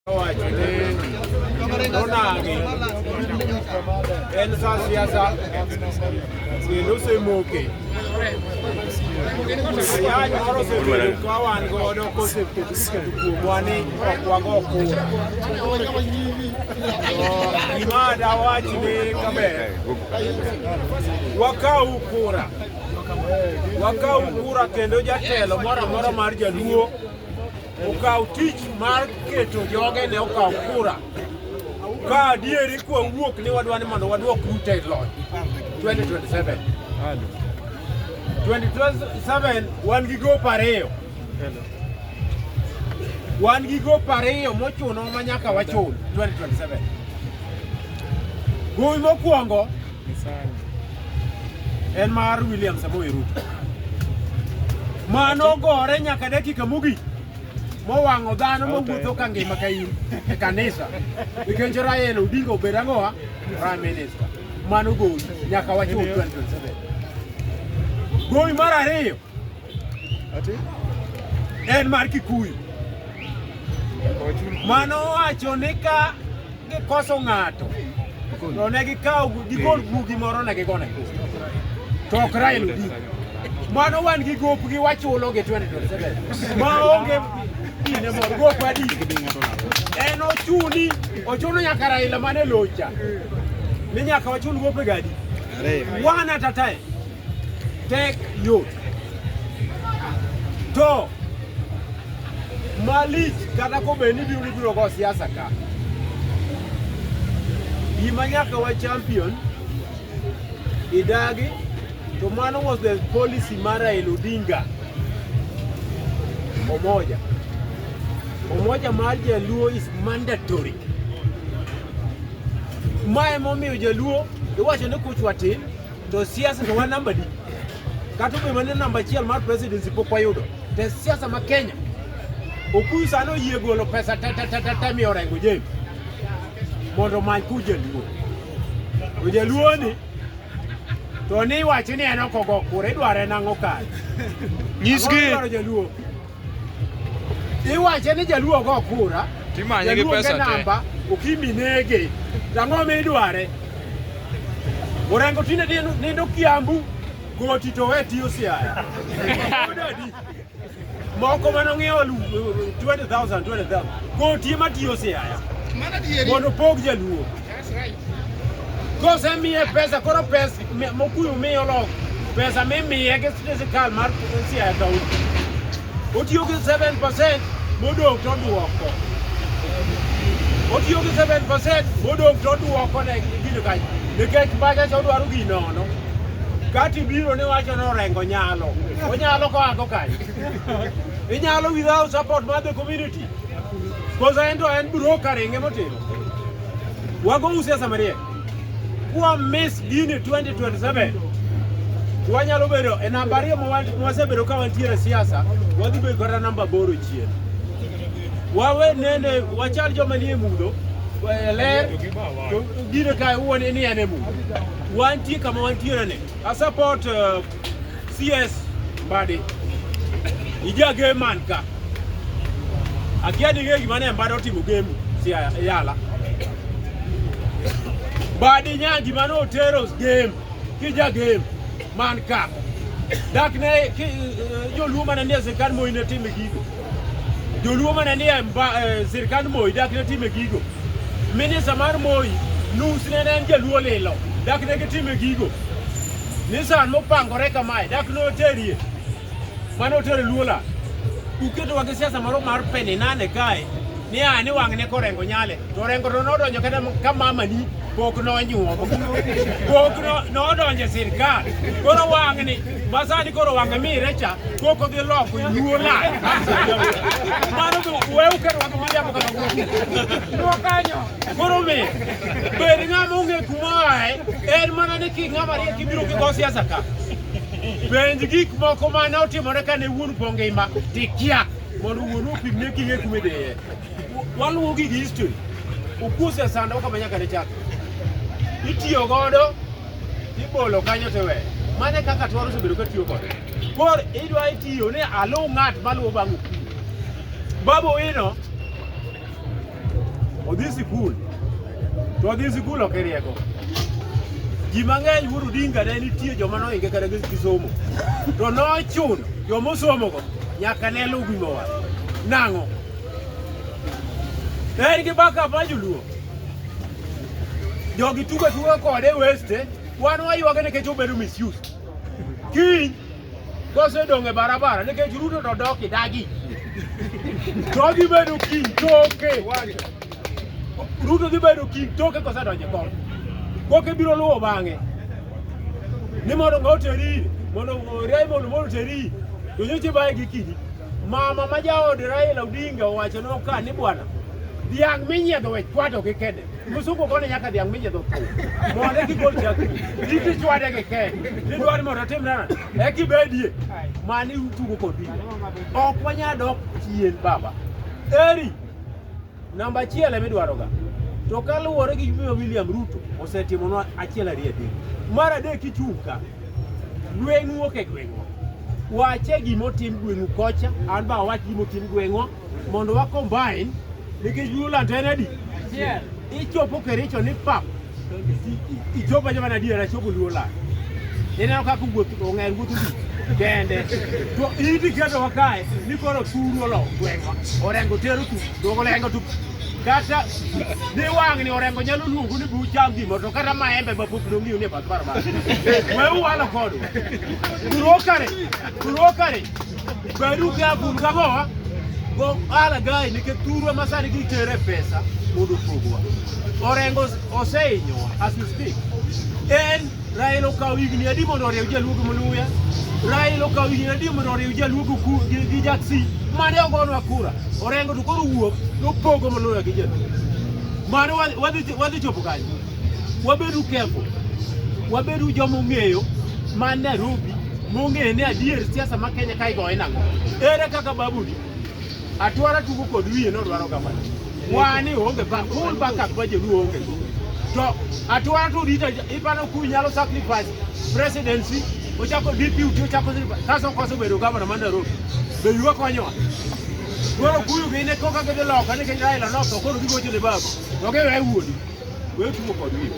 Wacho ni nonagi en sa siasa kendo osemoke. Ayany moro osebedo ka wan godo koseketo iketo kuomwa ni ok wago kura. To gima dawach ni kaber, wakaw kura, wakaw kura kendo jatelo moro amora mar jaluo okaw tich mar keto joge ne okaw kura ka adieri kwa wuok ni wadwa ni mondo waduok Ruto e loch 2027. 2027 wan gi gop ariyo, wan gi gop ariyo mochuno ma nyaka wachul 2027. Gowi mokwongo en mar William Samoei Ruto. Mano gore nyaka dakika mogik mowang'o dhano mowuotho ka ngima ka in e kanisa nikech Raila Odinga obed ang'owa Prime Minister. Mano gowi nyaka wachul 2027. Gowi mar ariyo en mar Kikuyu. Mano wacho ni ka gikoso ng'ato to ne gikaw gigol guogi moro ne gigone kura. To ok Raila Odinga. Mano wan gi gopgi wachulo gi 2027. Ma onge gine moro gop adi. En ochuni, ochuno nyaka Raila mane locha. Ni nyaka wachul gope gadi. One at a time. Tek yot. To malich kata kobed ni biro biro go siasa ka. Gima nyaka wa champion idagi to mano was the policy mar Raila Odinga. Umoja. Umoja mar Jaluo is mandatory. Ma emomiyo Jaluo iwacho ni kuchwa tin to siasa to wan namba di. Kata obedo mana namba achiel mar presidency pok wayudo. To e siasa ma Kenya Okuyu sani oyie golo pesa te te te te te miyo Orengo James mondo omany ku Jaluo. To Jaluo ni to ni iwacho ni en ok ogo kura idware nang'o kare? Nyisgi. Ang'o midwaro Jaluo? Iwache ni Jaluo ogo kura. Timanye gi Jaluo onge pesa te. namba, Okimi nege. To ang'o midware? Orengo tinde nindo Kiambu, Goti to we tiyo Siaya. Odadi. Moko mane ong'iewo 20,000 20,000. Goti ema tiyo Siaya. Mondo opog Jaluo. Kosemiye pesa koro pesa mokuyu miyo lok pesa mimiye gi sirkal mar Siaya County. Otiyo gi 7% modong' to oduoko. Otiyo gi 7% modong' to oduoko ne gino kanyo. Nikech bacha cha odwaro gi nono. Kati biro ni wacho ni Orengo nyalo. Onyalo koa go kanyo. Inyalo without support mar the community. Kosa en to en brokering emotimo. Wago siasa mariek. Kwa miss gini 2027 wanyalo bedo e namba ariyo ma wasebedo ka wantiere e siasa, wadhi bedo kata namba aboro chien. Wawe nene wachal joma nie mudho e ler to gine ka wuon ni en e mudho. Wantie kama wantiere ni. A support CS Mbadi. Ija game man ka. Akia ni ng'e gima ne Mbadi otimo game Siaya Yala. Mbadi nya gima ne otero game kija game man ka. Dak ne ki, joluo mane nie sirkand Moi ne time gigo. Joluo mane nie sirkand Moi dak ne time gigo. Minista mar Moi nus ne en jaluo lilo dak ne gitime gigo. Nissan mopangore kamae dak ne oterie. Mane otero Luo la. Uketowa gi siasa moro mar peni nane kae ni a ni wang'ne korengo nyale to Orengo to nodonjo kata ka mamani pok nonyuomo pok nodonjo e sirkal koro wang'ni masani koro wang'e mire cha pok odhi loko Luo la mano to we uketowa gi miriambo kama kanyo koro mi bed ng'ama ong'e kuma oaye en mana ni ki ng'ama riek ibiro kigo siasa ka penj gik moko mane otimore kane wuon po ngima tikia mondo wuonu opimne king'e kuma idhiye. Waluwo gigi history. Ukuse sando kama nyaka ne chak. Itiyo godo ibolo kanyo to iweyo. Mano e kaka twaro osebedo ka tiyo kode. Koro idwa itiyo ni aluw ng'at maluwo bang' Okuyu. Babu Owino Odhi sikul. To odhi sikul ok irieko. Ji mang'eny Wuod Odinga ne nitie joma nohinge kata gi somo. To nochuno joma osomogo nyaka ne luw gima owacho. Nang'o? En gi backup mar joluo. Jogi tugo atuga kode weste, wan waywage nikech obedo misused. Kiny kosedong' e barabara nikech Ruto to dok idagi. To odhi bedo kiny toke. Ruto dhi bedo kiny toke kosedonjo e kom. Koke biro luwo bang'e. Ni mondo ng'a oteri ire, mondo Raymond mondo oteri ire. To nyocha ibaye gi kidi. Mama ma jaod Raila Odinga owacho ka ni bwana, dhiang' minyiedho we chwado gi kede. Musungu kone nyaka dhiang' minyiedho tho. Mondo eka igol chak. Iti chwade gi kede. Idwaro mondo otim nade? Eka ibedie. Mani utugo kod Odinga. Ok wanyal dok chien baba. Eri namba achiel ema idwaroga. To kaluwore gi gima William Ruto osetimonwa achiel ariyo adek. Mar adek ichung' ka. Gweng'u ok e gweng'wa. Wache gima otim gweng'u kocha, an be awach gima otim gweng'wa mondo wa combine nikech Luoland to en adi? Ichopo Kericho ni pap, ichopo achopa adiera chopo Luoland. Ineno kaka wuoth ong'er wuotho di kende. To in iketowa kae ni koro thuru olo gweng'wa. Orengo tero tu, duogo orengo tu. Kata ni wang'ni Orengo nyalo luongu ni bu cham gimoro to kata maembe ma pok nong'iyo ni e bath barabara. Weuru walo kodwa. Turokare, turokare. Bedu careful gang'owa. Go ala gai nikech thurwa ma sani gitere pesa mondo opogwa. Orengo osehinyowa as we speak. En Raila okawo higni adi mondo oriw jaluo gi Mluya? Raila okawo higni adi mondo oriw jaluo gi gi Jaksi? Mane ogonwa kura. Orengo to koro wuok nopogo Mluya gi jaluo. Mano wadhi chopo kanye? Wabedu careful. Wabedu joma ong'eyo man Nairobi mong'eyo ni adier siasa ma Kenya ka igoye nang'o. Ere kaka babuni Atwara tugo kod wiye nodwaro gavana. Wani onge ba full backup ma joluo onge. To Atwara to rito ipano ku nyalo sacrifice presidency ochako deputy ochako kaso koso bedo gavana ma Nairobi. Be ywa konyowa. Koro kuyu gi ne koka gidhi loka nikech Raila notho koro gigocho ne babu. To giwe wuodi. We tugo kod wiye.